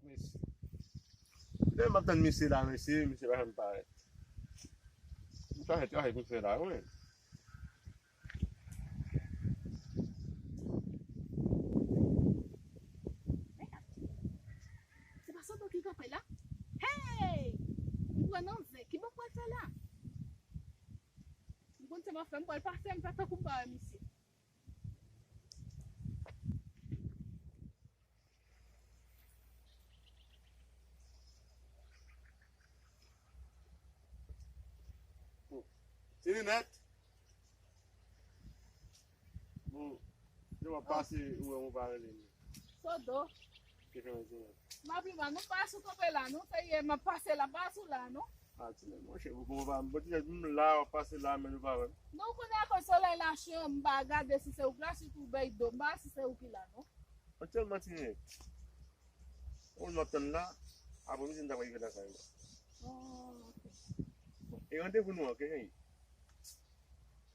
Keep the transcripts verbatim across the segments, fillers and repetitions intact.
Mesye. Lè m ap tann misye la, mesye, misye pa janm parèt. M pa fè travay pou fè la, wi. Se pa Sodo ki kanpe la? Hey! M pran nan zen. Ki bò pral fè la? M konn sa m ap fè, m pral pase, m fè tankou m pa wè misye. Ti Ninèt. Bon, lè w ap pase, ou wè m pa rele m. Sodo. Ki fè mwen di, m ap li mal, nou pa sou kanpe la, non? Se yè m ap pase la, pa sou la, non? Ah, ti nèg, monchè, ou bon, pa, bon, ti nèg, m la, w ap pase la, men nou pa wè m. Non, ou konnen akoz solèy la cho, m pa gade si se ou k la, sitou bèy do, m pa si se ou ki la, non. Aktyèlman, ti nèg, ou m ap tann la, aprè midi, m ta pral rive lakay ou. Oh, ok. Bon, e randevou nou an, ke jan ye?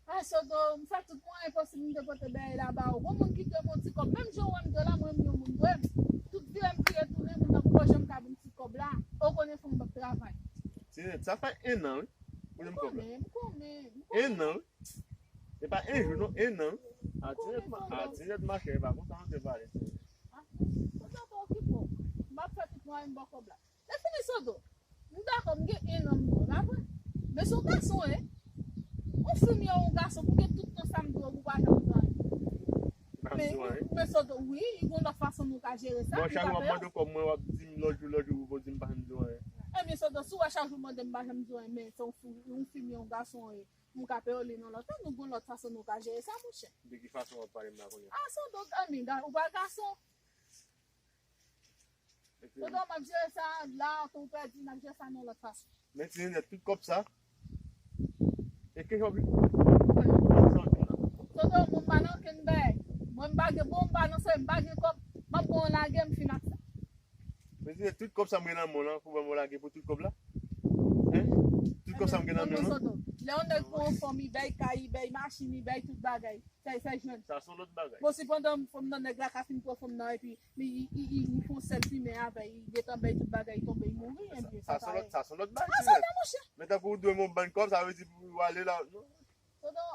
Ah, Sodo, m fè tout mwayen posib m te pote bèy la ba ou. Gon moun ki dwe m yon ti kòb. Menm jan w wè m dwe la, mwen menm yon moun dwe m. Tout vire m vire tounen, moun nan poko janm ka ban m ti kòb la. Ou konnen fò m ap travay. Se, sa fè en an, wi. Ou dwe m kòb la. M konnen, m konnen, m konnen. En an, wi. Se pa en jou, non, en an, wi. M konnen, Sodo. Atinèt machè, e pa konsa nou te pale, Sodo. Ah, Sodo, pa okipe w. M ap fè tout mwayen m ba w kòb la. Lè fini Sodo, m dakò, m gen en an m dwe w, pa vre? Men se yon gason, en. Yon fi m ye, yon gason, pou gen tout tan sa m dwe w, pou pa janm di anyen. Pa di anyen? Men Sodo, wi, li gen lòt fason nou ka jere sa. Bon, chak jou w ap mande w kòb mwen, w ap di m lòt jou, lòt jou, ou di m pa janm di w anyen. Ebyen, Sodo, si w wè chak jou w mande m pa janm di w anyen, men se yon fi, yon fi m ye, yon gason, en. M ka peye w li nan lòt tan, nou gen lòt fason nou ka jere sa, monchè. De ki fason w ap pale m la kounye a? Ah, Sodo, anmye, ou pa gason. Sodo, m ap jere sa la, tan w pèdi, n ap jere sa nan lòt fason. Men ti Ninèt, tout kòb sa. E ke jòb li? Sa w di m la? Sodo, mwen m pa nan okenn bagay. Mwen m pa gen, bon, m pa nan se, m pa gen kòb. M ap bon lage, m fin ak sa. Men ti Ninèt, tout kòb sa m gen nan men w lan, pou ban m lage pou tout kòb la? Hen? Tout kòb sa m gen nan men w lan? Sodo, lè yon nèg pran yon fanm, li bay kay, li bay machin, li bay tout bagay. Sa, sa jwenn. Sa se yon lòt bagay. Bon, si pandan fanm nan, nèg la ka fin pran fanm nan, epi li, li, li, li, li fè yon sèl fimen avè l, li gentan bay tout bagay, li tonbe, li mouri, ebyen, sa se yon lòt, sa se yon lòt bagay. Ah, sa nan, monchè. Men tankou ou dwe m yon bann kòb, sa vle di pou w ale la, non? Sodo,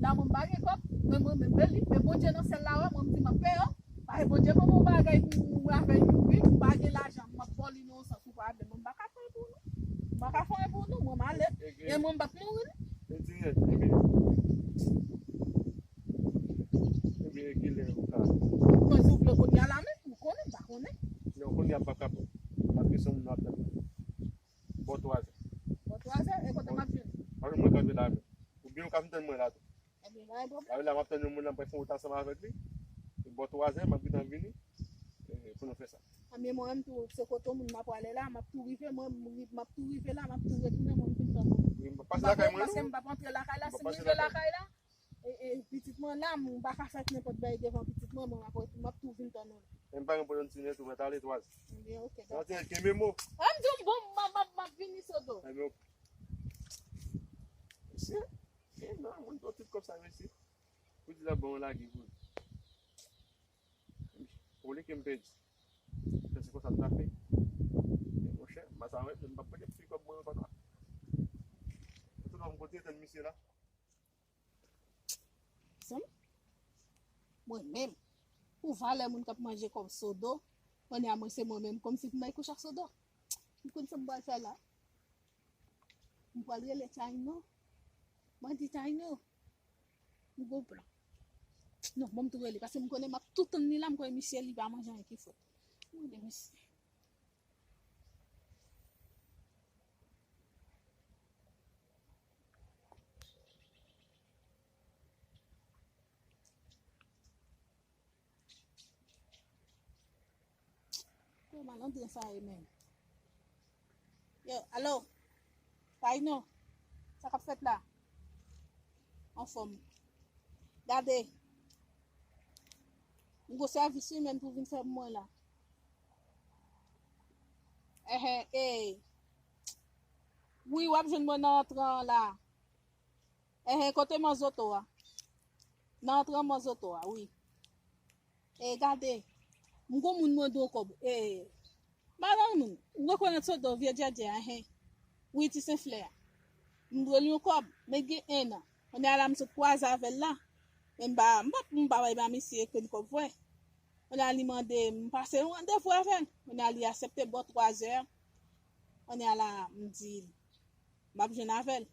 la mwen m pa gen kòb, men mwen menm, men li, men Bondye nan syèl la wè, mwen m di m ap peye w. Paske Bondye ban mwen yon bagay pou ou avè li, wi, m pa gen lajan, m ap ba w li nan yon sans ou pa vle, mwen m pa ka fè pou nou. M pa ka fè anyen pou nou, mwen m ale. E mwen m p ap mouri non. Ebyen, ebyen, ebyen, kilè ou ka? Mwen, si w vle kounye a la menm, ou konnen, m pa konnen. Non, kounye a m p ap kapab. Paske se yon moun ap tann. Bò twazè. Bò twazè? E kote m ap jwenn ou? M ap jwenn mwen kanpe la menm. Oubyen ou ka vin tann mwen la tou. Ebyen, pa gen pwoblèm. Paske la, m ap tann yon moun la, m pral fè wout ansanm avèk li. E bò twazè, m ap gentan vini, e, pou nou fè sa. Ebyen, mwen menm tou, se kote yon moun m ap prale la, m ap tou rive, mwen, m ap tou rive la, m ap tou retounen, mwen m vin tann ou. Wi, m p ap pase lakay mwen non. Paske m p ap antre lakay la, si m rive lakay la, e, e, pitit mwen la, m pa ka fè nenpòt bagay devan pitit mwen, mwen m ap, m ap tou vin tann ou. E m pa gen pwoblèm, ti nèg, ou mèt ale twazè. Ebyen, ok, dakò. Ti nèg, kenbe mo. A, m di w, bon, m ap, m ap, m ap vini, Sodo. Ebyen, ok. Mesye, e nan moun pran tout kòb sa, mesye. Pou di l ap ban yon lage pou li. Olye ke m pèdi. Fè se konsa m ta fè. Men monchè, m pa sa wè, m p ap pote ti kòb mwen ankò non. Mwen tou nan m kote tann misye la. Zanmi, mwen menm, pou valè moun k ap manje kòb Sodo, kounye a mwen se mwen menm, kòmsi pou m al kouche ak Sodo. M konn sa m pral fè la. M pral rele Taino. Mwen di Taino, m gon plan. Non, bon, m tou rele, paske m konnen m ap tou tann li la, m konnen misye li pa manje anyen ki fèt. M rele misye. Gwo malandren sa ye menm. Yo, alo. Taino, sa k ap fèt la? Anfòm. Gade. M gon sèvis wi menm pou vin fè pou mwen la. Enhen, e. Wi, w ap jwenn mwen nan antran an la. Enhen, kote manzoto a? Nan antran manzoto a, wi. E gade, M gon moun mande yon kòb. E, madanm moun, ou rekonèt Sodo, vye djèdjè a, hen. Wi, ti Senflè a. M dwe l yon kòb, men gen en an. Kounye a la m sot kwaze avè l la. Men m pa, m pa, m pa bay ba misye ekri n kòb vre. Kounye a li mande m pase yon randevou avè l. Kounye a li aksepte bò twazè. Kounye a la m di l m ap jwenn avè l.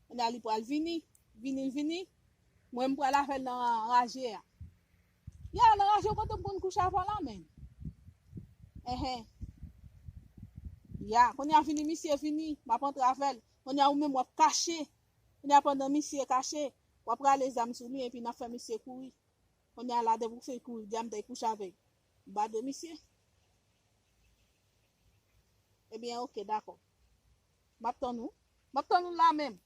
Kounye a li pral vini. Vini l vini. Mwen m pral avè l nan raje a. Ya, nan raje kote m konn kouche avè w la menm. Enhen. Ya, kounye a vini misye vini, m ap antre avè l. Kounye a ou menm w ap kache. Kounye a pandan misye kache, w ap rale zam sou li epi n ap fè misye kouri. Kounye a la depi w fin kouri, di a m t al kouche avè l. M pa dwe misye. Ebyen, oke, dakò. M ap tann ou. M ap tann ou la menm.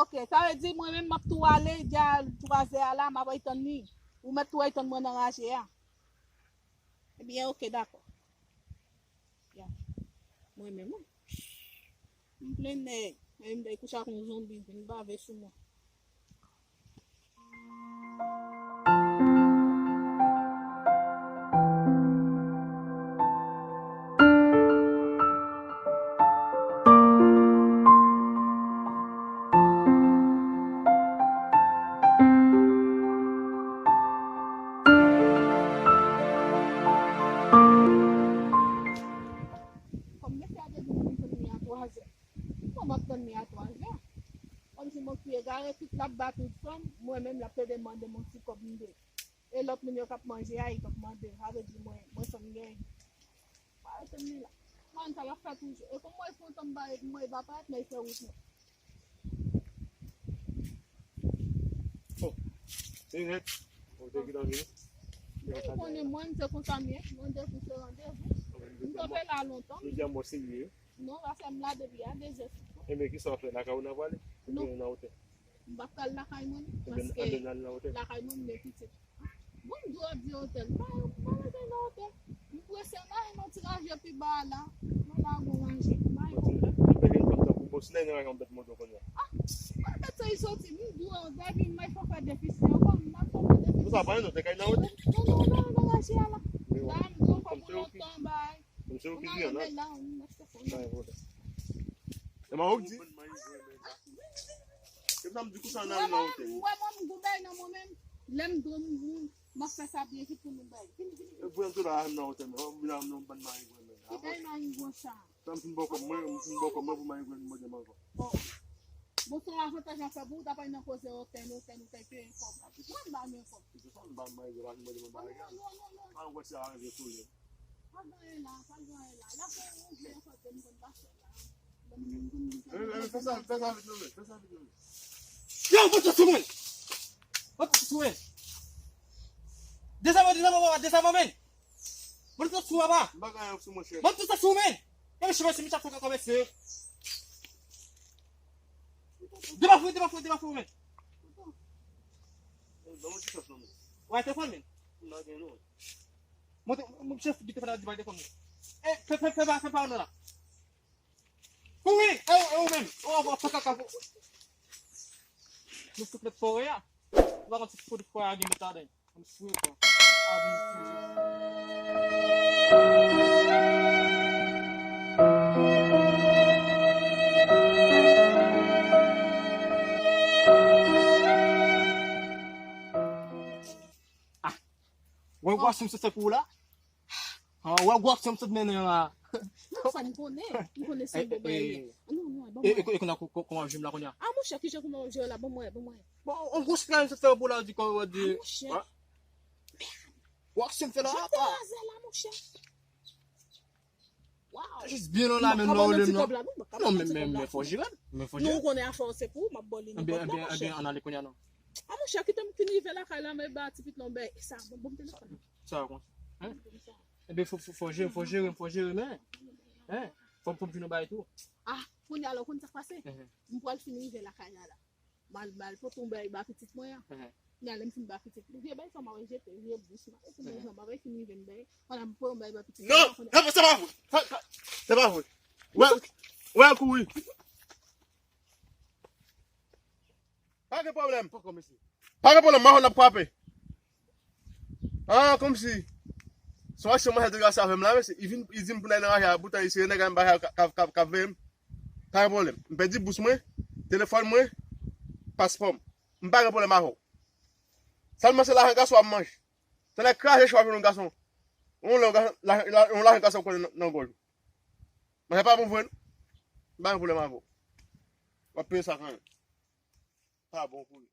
Oke, sa vle di mwen menm m ap tou ale, di a twazè a la, m ap al tann li. Ou mèt tou al tann mwen nan raje a. Ebyen, oke, dakò. Ya. Mwen menm, wi. M plen nèg. Men m te kouche ak yon zonbi, vin bave sou mwen. Kòm mesye a te di m pou m tann li a twazè. Bon, m ap tann li a twazè. Kòmsi m on fi egare, tout l ap ba tout fanm, mwen menm l ap plede mande m on ti kòb m dwe. E lòt moun yo k ap manje a, yo p ap mande. Sa vle di mwen, mwen fanm gen. Pa tann li la. Man, sa l ap fè toujou. E kòm mwen kontan m bare pou mwen, e pa parèt, men e fè wout mwen. Oh, se nèt. Bon, te ki tan vini? Ou konnen mwen, se konsa m ye. Randevou se randevou. M kanpe la lontan. Jodi a m wè w serye. Non, pa fè m la depi a dezè sou. Enben, kisa w ap fè? Lakay ou n ap prale? Non. Oubyen nan otèl? M p ap pral lakay mwen, paske lakay mwen, m gen pitit. Bon, m dwe di otèl. M pa, m pa rete nan otèl. M prese m al nan ti raje pi ba a la. Mwen la gon raje. M pa gen pwoblèm. Depi m konn tankou bòs nèg nan yon bèt moto kounye a. Ah, mwen bèt sa li soti. M dwe, depi m fè defisi ankò, m ap fè defisi. Ou sa pa yon nòt kay nan otèl? Non, non, non, nan raje a la. La, m poko pou lontan bay. Mwen se ou ki di an, non? Mwen se ou ki di an. E mwen ou di. E sa m di konsa nan nan otèl. Mwen mwen m gon bay nan mwen menm. Lè m dwe m m ap fè sa byen vit pou nou bay. Vini, vini. E pou yon dola nan otèl, mwen vin nan yon bann mari gwen men. Ki bay mari gwen sa? Sa m fin bò kòb mwen, m fin bò kòb mwen pou mari gwen mande m ankò. Bon. Bon, se yon avantaj an fè pou ou, ta pa nan koze otèl, otèl, otèl, peye kòb. Mwen m ba nou kòb. Se sa m ba mari gwen la, mwen mande m bagay. Non, non, non, non. Pa wè si a rive sou li. Pa gen anyen la, pa gen anyen la. La fè yon vye fòt de m konn pase la. Eh, eh, fè sa, fè sa vit non, men. Fè sa vit non, men. Yo, mwen tout sou mwen. Mwen tout sou mwen. Dezame, dezame, papa, dezame, men. Mwen tout sou, papa. M pa gen anyen sou mwen, chè. Mwen tout sou mwen. Yo, mèsi, mèsi, mèsi, mèsi, mèsi. Debafou, debafou, debafou, men. Ban mwen ti chans non, men. Wè, telefòn, men. M pa gen non. Mwen te, mwen chèf di telefòn la, di bay telefòn, men. Eh, fè, fè, fè, fè, fè, fè, non, la. Kouri! E ou, e ou menm? Ou ap fè kaka pou. Nou fout met fòre a. Ou pa konn si fout fòre a gen met ladan. Konn fou yo pran. A vin fou. Ah, wè, wè, si m se pou ou la. Ah, wè gwo aksyon m sot mennen an la. Non, sa m konnen. M konnen se yon bon bagay li ye. Ah, non, non, ban mwen. E, e, e kounye a, kò-, kò-, kòman w ap jwenn m la kounye a? Ah, monchè, kijan kòman w ap jwenn la? Ban mwen, ban mwen. Bon, on gwo strike m sot fè pou la, di kò, di. Ah, monchè. Wè. Gwo aksyon m fè la. Jan te razè la, monchè. Waw. Jis byen nan la, menm nan olye m nan. Non, men, men, men fò jere m. Men fò jere m. Non, ou konnen afè w se pou ou, m ap ba w li nenpòt lè, monchè. Ebyen, ebyen, ann ale kounye a non. Ah, monchè, kite m fin rive lakay la, mwen ba ti pitit la yon bèy. E sa, bon, bon, m telefòn. Sa, bon. Hein? Ebyen, fò, fò, fò jere, fò jere, fò jere, men. Hein? Fò, fò m jwenn yon bagay tou. Ah, kounye a la, ou konn sa k pase? Mhm. M pral fin rive lakay la, la. M al, m al pote yon bagay ba pitit mwen an. Mhm. Kounye a, lè m fin ba pitit mwen, vye bagay sa, m ap jete, vye bous, m ap jete, mhm, m ap fin rive m bay. Kounye a, m pote yon bagay ba pitit mwen an, kounye a. Non, non, se pa vre. Sa, sa, se pa vre. Wè, wè, kouri. Pa gen pwoblèm. Poko, mesye. Pa gen pwoblèm, mawon ap kwape. Ah, kòmsi. Se yon aksyon manzè te trase avè m la, mesye. Li vin, li di m pou n al nan raje a, poutan se nèg a m pa ka, ka, ka, ka veye m. Pa gen pwoblèm. M pèdi bous mwen, telefòn mwen, paspò m. M pa gen pwoblèm avè w. Sèlman se lajan gason w ap manje. Se lè kraze chwa jwenn yon gason. Yon lè yon gason, la- la- yon lajan gason konnen nan, nan gòj ou. Men se pa bon vre, non. M pa gen pwoblèm avè w. W ap peye sa kanmenm. Pa bon pou li.